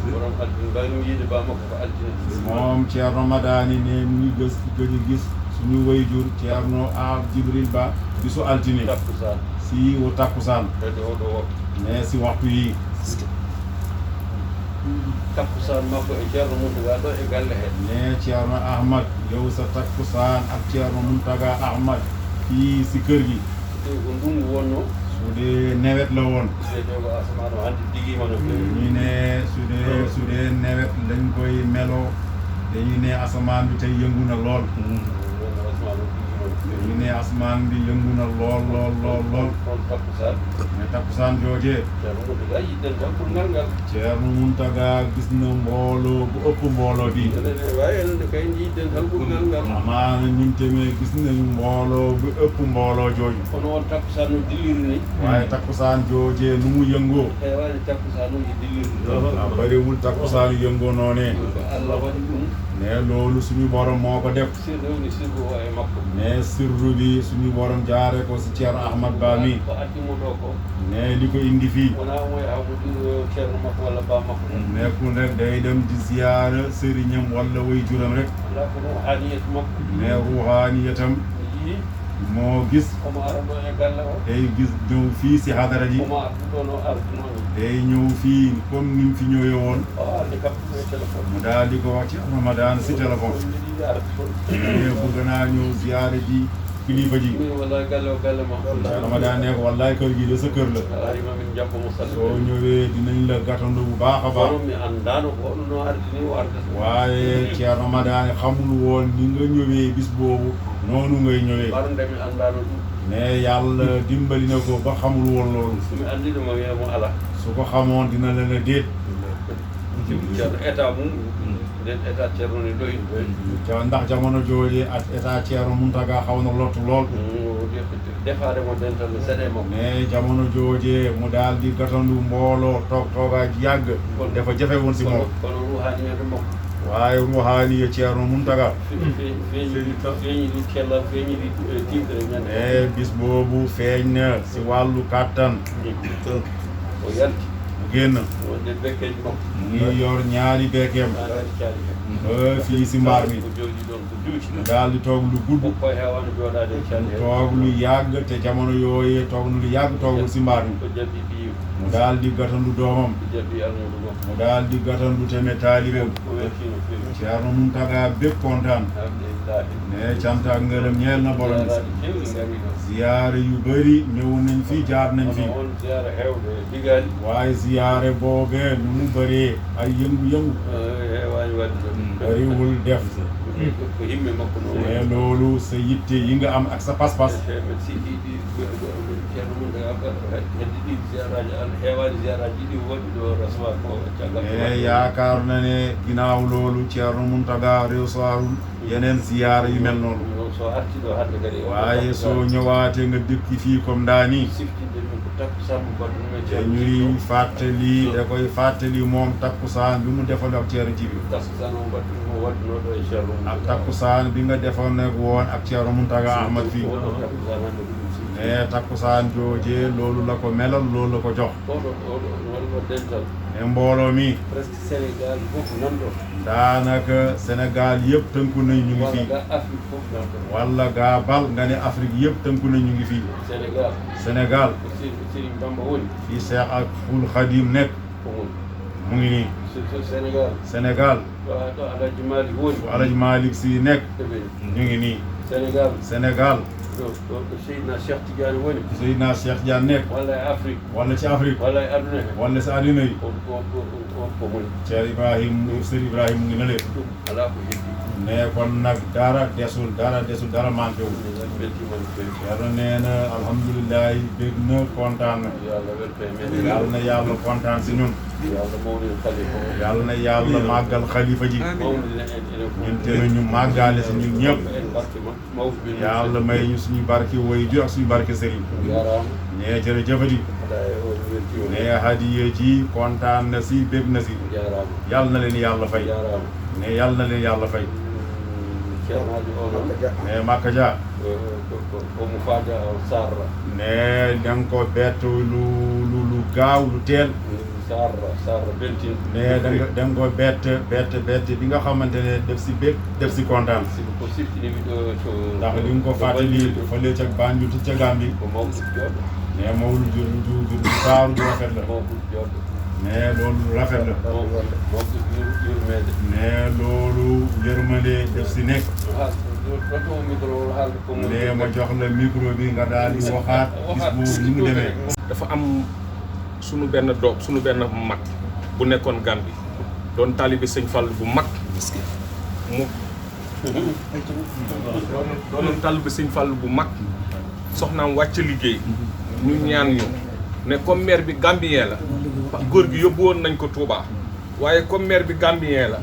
borom altine mbayno yiide ba makko ko altine moom Ceerno Madani ne mu ngi gës gëj a gis suñu wayjur Ceerno Jibril Ba bisu altine takkusaan si wo takkusaan kadi oɗo waktu mais si waxtu yi takkusaan makko e ceerno Mountaga ɗo e galle he mais Ceerno Ahmad yow sa takkusaan ak Ceerno Mountaga Ahmad fii si kër gi tawi ko ndungu wonno su dee nawet la woon e jogo asaman o hannde digima no feewi ñu ne su dee nawet lañ koy melo dañu ne asamaan bi tey yëngu na lool asaman o digima no feewi ñu ne asamaan bi yëngu na lool on takkusaan mais takkusaan joojee ceerno Mountaga yiɗɗen tan pour ngal ngal Ceerno Mountaga gis na mbooloo bu ëpp mbooloo bi enen e wawi enenne kay jiɗɗen tan pour ngal ngal amaana ñun tamit gis nañu mbooloo bu ëpp mbooloo jooju kono on takkusaan no dilliri ni waaye takkusaan joojee nu mu yëngoo heewani takkusaan uji dilliri a bariwul takkusaan yëngoo noonee ko Allah waɗi ɗum mais loolu suñu borom moo ko def rewni sirru o e makko mais sirru bi suñu borom jaare ko si Ceerno Ahmad Ba mi ko addimo ɗo ko mais li ko indi fii wona moye hamodir ceerno makko walla ba makko nekkul rek day dem di ziyaara sëriñam walla way juram rek ala ko ɗum haaniyatu makko mais ruhaniyatam yii moo gis omo arano e galle o day gis ñëw fii si hadara ji omo arduɗono ardunoni day ñëw fii comme ni mu fi ñëwee woon o arde kaptuɗo e téléphone mu daal di ko wax ci Ramadan si téléphone mbiɗi arde toon mais bëgg naa ñëw ziyaare ji kilifa ji min wallahi galle o galle ma Ceerno Madani ne ko wallaay kër gi de sa kër la arima min jabbo mo salli soo ñëwee dinañ la gàttandu bu baax a baax kono mi andano ko hoɗum no ardi ni o ardata waaye Ceerno Madani xamul woon ni nga ñëwee bis boobu noonu ngay ñëwee ɓarnde mi andano ɗum mais yàlla dimbali na ko ba xamul woon loolu somi andi ɗum o wiyamo ala su ko xamoon dina leen a déet ceerno état mum nden état ceerno ne ɗoyi ndax jamono jooje ak état Ceerno Muntaga xaw na lottu lool defaade mo dental seɗe makko mais jamono jooje mu daal di gatandu mbooloo toogaaji yàgg dafa jafe woon si moom kono ruhaniyede makko waaye ruhaaniya Ceerno Muntaga feeñiɗi cellal feeñiɗi tiiɗere ñande mais bis boobu feeñ na si wàllu kàttan o yalti mu génn wonde bekkeji makko mu ngi yor ñaari bekkeem aɗaɗi caali ba fii si mbaar mi ko jooɗi ɗon ko juuti mu daal di toog lu gudd koye hewani jooɗade e caali he toog lu yàgg te jamono yooyee toog na lu yàgg toogul si mbaar mi ko jabbi ɓiiw mu daal di gatandu doomam ko jabbi almudu makko mu daal di gatandu tamit taalibeem ko weltino feewi Ceerno Muntaga bépp kontaan alhamdulillahi mais cant ak ngërëm ñeel na borom bi yaraɗi kewɗi ngari ɗo ziyaare yu bëri ñëw nañ fi jaar nañ fi on ziyara hewde digali waaye ziyaare boobee nu mu bëree ay yëngu-yëngu hewani wadde ɗum bëriwul def ko himme makko noon mais loolu sa yitte yi nga am ak sa pas-pas men sikki ɗi ceerno mum hedde ɗi ziyaraji an hewani ziyaraji ɗi waɗi ɗo rasuwa ko caggal mais yaakaar na ne ginnaaw loolu Ceerno Muntaga recevoirul yeneen ziyaare yu mel noonu noon so arti ɗo hande kadi waaye soo ñëwaatee nga dëkki fii comme daa nii siftinde min ko takku sambo mbaɗɗo ɗum e te ceerno ñuy fàttali da koy fàttali moom takkusaan bi mu defoon ak Ceerno Jibi takkusan o mbaɗɗo ɗum o waɗino ɗo e ceerno mum ak takkusaan bi nga defoon nag woon ak Ceerno Muntaga Ahmad fii oɗo takkusan hande ɗum mais takkusaan joojee loolu la ko melal loolu la ko jox oɗo walno dental mais mbooloo mi presque sénégal fof nanɗo daanaka Sénégal yëpp tënku nañ ñu ngi walla fii ga afrique fof nanɗo walla gaa bal nga ne Afrique yëpp tënku nañ ñu ngi fii sénégal Sénégal ko Serigne Bamba woni fii Cheikh ak Ful Khadim nekk ko woni mu ngi nii so sénégal Sénégal ɗo Alhaji Malick woni fu Alhaji Malick Sy nekk ɗeɓeni ñu ngi nii sénégal Sénégal ɗo Seydina Cheikh Tidiane woni Seydina Cheikh Diane nekk walla e afrique walla ci Afrique walla e aduna he walla si àddina yi on ko woni Cheikh Ibrahim Sër Ibrahima mu ngi na leen ɗum ala ko heddi ne kon nag dara desul dara manqué wul beltima no fewi yàlla nee na alhamdulilahi bég na kontaan na yo allah welto e men yàlla na yàlla kontaan si ñun yo allah mawnin khalifa o yàlla na yàlla màggal xalifa ji mawnin enen fof ñun tamit ñu màggaale si ñun ñëpp en barke mawɓe ɓe yàlla may ñu suñu barke waajur ak suñu barke sëriñ yarama ne jërëjëfati aɗa e o welti o ne hadiye ji kontaan na si bég na si jarama yàlla na leen yàlla fay jarama ne yàlla na leen yàlla fay ceernaji o noon ne Makka Dia omo faada o sarra ne danga ko bett lu gaaw lu teel sarra beltin ne danga ko bett bi nga xamante ne def si bég def si kontaan siko ko siftinimi ɗo to ndax li nga ko fàttali fële ca Banjul ca Gambie ko mawɗum joɗɗo ne mawlu jur du saaru du rafet la mawɗum joɗɗo ne loolu rafet la mawɗum yurmede ne loolu yërmande def si nekk ɗoto micro haalde ko ne ma jox la micro bi nga daal di waxaat bis boobu ni mu demee dafa am sunu benn doom sunu benn mag bu nekkoon Gambie doon taalibe sëñ Fall bu mag mu doonoon taalibe sëñ Fall bu mag soxnaam wàcc liggéey ñu ñaan ñu ne comme maire bi Gambien la góor gi yóbbu woon nañ ko Touba waaye comme maire bi Gambien la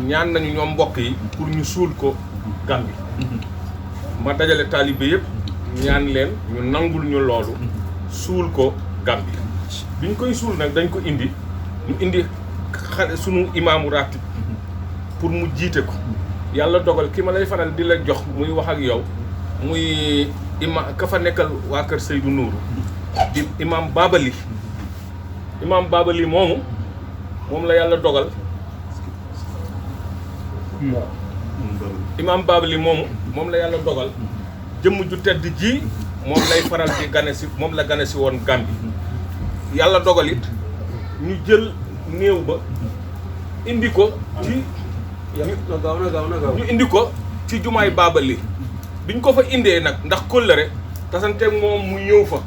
ñaan nañu ñoom mbokk yi pour ñu suul ko Gambie ma dajale taalibe yëpp ñaan leen ñu nangul ñu loolu suul ko Gambie bi ñu koy suul nag dañ ko indi ñu indi sunu imaamu ratib pour mu jiite ko yàlla dogal ki ma lay faral di la jox muy wax ak yow muy ka fa nekkal waa kër Seydou Nourou di imaam Babali moomu moom la yàlla dogal imaam Babali moomu moom la yàlla dogal jëmm ju tedd ji moom lay faral di gane si moom la gane si woon Gambie yàlla dogal it ñu jël néew ba indi ko ci ñu indi ko ci jumaay Babali biñ ko fa indee nag ndax kóllëre tasanteeg moom mu ñëw fa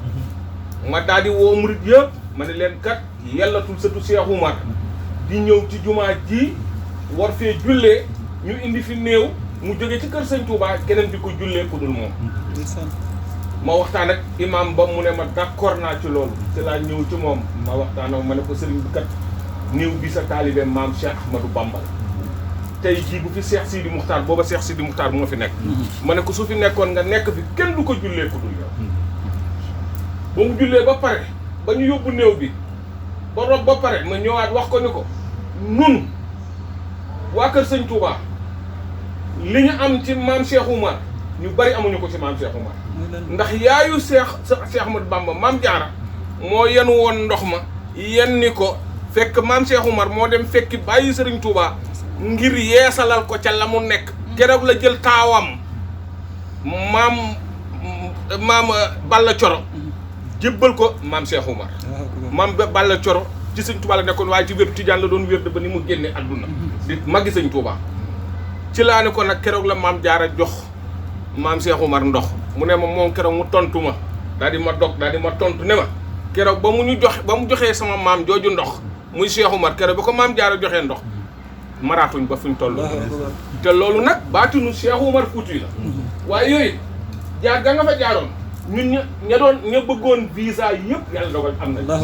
ma daal di woo murit yëpp ma ne leen kat yellatul sëtu Cheikh Oumar di ñëw ci jumaa ji war fee jullee ñu indi fi néew mu jóge ci kër sëñ Touba keneen di ko jullee ku dul moom ma waxtaan ak imam ba mu ne ma d'accord naa ci loolu ci laa ñëw ci moom ma waxtaan ak ma ne ko sëriñ bi kat néew bi sa taalibe maam Cheikh Ahmadou Bamba tey jii bu fi Cheikh Sidi Moukhtar booba Cheikh Sidi Moukhtar moo fi nekk ma ne ko su fi nekkoon nga nekk fi kenn du ko jullee ku dul yow ba mu jullee ba pare ba ñu yóbbu néew bi ba rob ba pare ma ñëwaat wax ko ni ko nun waa kër sëñ Touba li ñu am ci maam Cheikh Oumar ñu bari amuñu ko ci maam Cheikh Oumar ndax yaayu Cheikh Ahmadou Bamba maam Jaara moo yen woon ndox ma yen ni ko fekk maam Cheikh Oumar moo dem fekki bàyyi sëriñ Touba ngir yeesalal ko ca la mu nekk keroog la jël taawam maam Balla Coro jébbal ko maam Cheikh Oumar maam Balla Coro ci sëñ Touba la nekkoon waaye ci wér Tijaan la doon wér ba ni mu génne adduna di màggi sëñ Touba ci laa ne ko nag keroog la maam Jaara jox maam Cheikh Oumar ndox mu ne ma moom keroog mu tontu ma daal di ma dog daal di ma tontu ne ma keroog ba mu joxee sama maam jooju ndox muy Cheikh Oumar keroog ba ko maam Jaara joxee ndox maraatuñ ba fuñ toll te loolu nag baatinu Cheikh Oumar Fouti la waaye yooyu jaar ga nga fa jaaroon ñun ña bëggoon visa yëpp yàlla dogal am na. waaw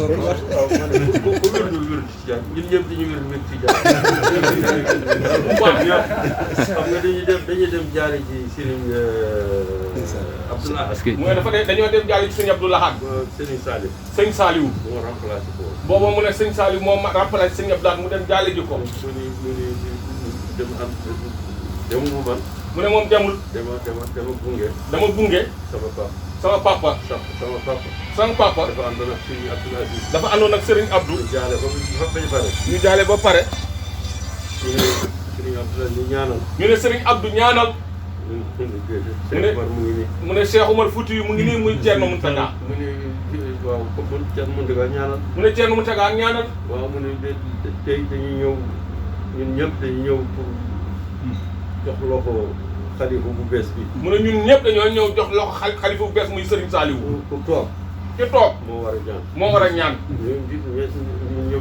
man de ku wér Tijaan ñun ñëpp dañuy wér Tijaan. xam nga dañuy dem jaari ci Serigne Abdoulaye. est-ce que mooy dañoo dem jaari ci Serigne Abdoulaye. Serigne Saliou. Sëñ Saliou. moo remplacé ko. booba mu ne Sëñ Saliou moo remplacé Serigne Abdoulaye mu dem jaale ji ko. demul man. mu ne moom demul. dama gunge. dama gunge. sama papa. sama papa. dafa àndoon ak Serigne Abdou Aziz. dafa àndoon ak Serigne Abdou. ñu jaale ba pare. ñu jaale ba pare. ñu ne Serigne Abdou ñu ñaanal. ñu ne Serigne Abdou ñaanal. mu ne Cheikh Oumar Fouti mu ngi nii muy Thierno Mountaga. mu ne waaw comme Thierno Mountaga ñaanal. mu ne Thierno Mountaga ñaanal. waaw mu ne tey dañuy ñëw ñun ñëpp dañuy ñëw pour jox loxo xalifa bu bees bi. mu ne ñun ñëpp dañoo ñëw jox loxo xalifa bu bees muy Serigne Saliou. pour toog. ci toog. moo war a ñaan. moo war a ñaan. ñu ñëw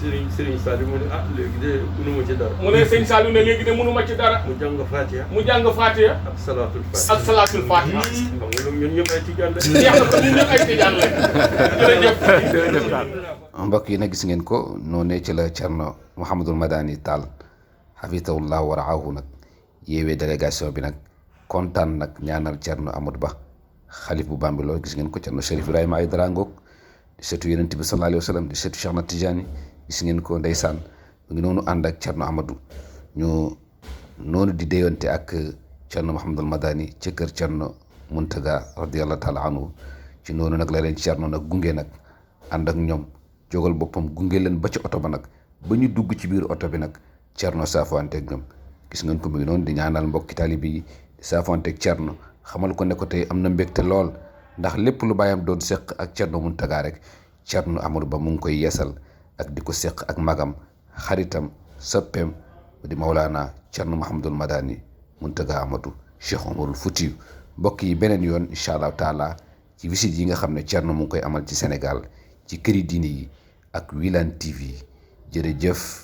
Serigne Saliou mu ne léegi de mënuma ci dara. mu ne Serigne Saliou ne léegi de mënuma ci dara. mu jàng Fatiha. mu jàng Fatiha. ak salaatul Fatiha. ak salaatul Fatiha. xam nga loolu ñun ñëpp ay tijaan la. jeex na ko ñun ñëpp ay tijaan la. jërëjëf. mbokk yi nag gis ngeen ko noonee ci la Thierno Mouhamadul Madani Tall hafidahullah wa raahu nag yeewee délégation bi nag kontaan nag ñaanal Thierno Amadou Ba xalif bu Bambilor gis ngeen ko Thierno Chérif Ibrahima Aïdara ngoog di seetu Yonent bi sallallahu alayhi wa sallam di seetu Cheikh na Tidiane gis ngeen ko ndeysaan mu ngi noonu ànd ak Thierno Amadou ñu noonu di déyonte ak Thierno Mouhamadul Madani ci kër Thierno Mountaga radiyallahu taala anhu ci noonu nag la leen Thierno nag gunge nag ànd ak ñoom jógal boppam gunge leen ba ci oto ba nag ba ñu dugg ci biir oto bi nag Thierno saafoante ak ñoom gis ngeen ko mu ngi noonu di ñaanal mbokki taalibe yi di saafoante ak Thierno xamal ko ne ko tey am na mbégte lool ndax lépp lu bàyyam doon seq ak Thierno Mountaga rek Thierno Amadou Ba mu ngi koy yeesal ak di ko seq ak magam xaritam soppeem di Maulana Thierno Mouhamadul Madani Mountaga Amadou Cheikh Omarul Foutiyu mbokk yi beneen yoon incha allah taala ci visite yi nga xam ne Thierno mu ngi koy amal ci Sénégal ci këri diine yi ak Wilane TV jërëjëf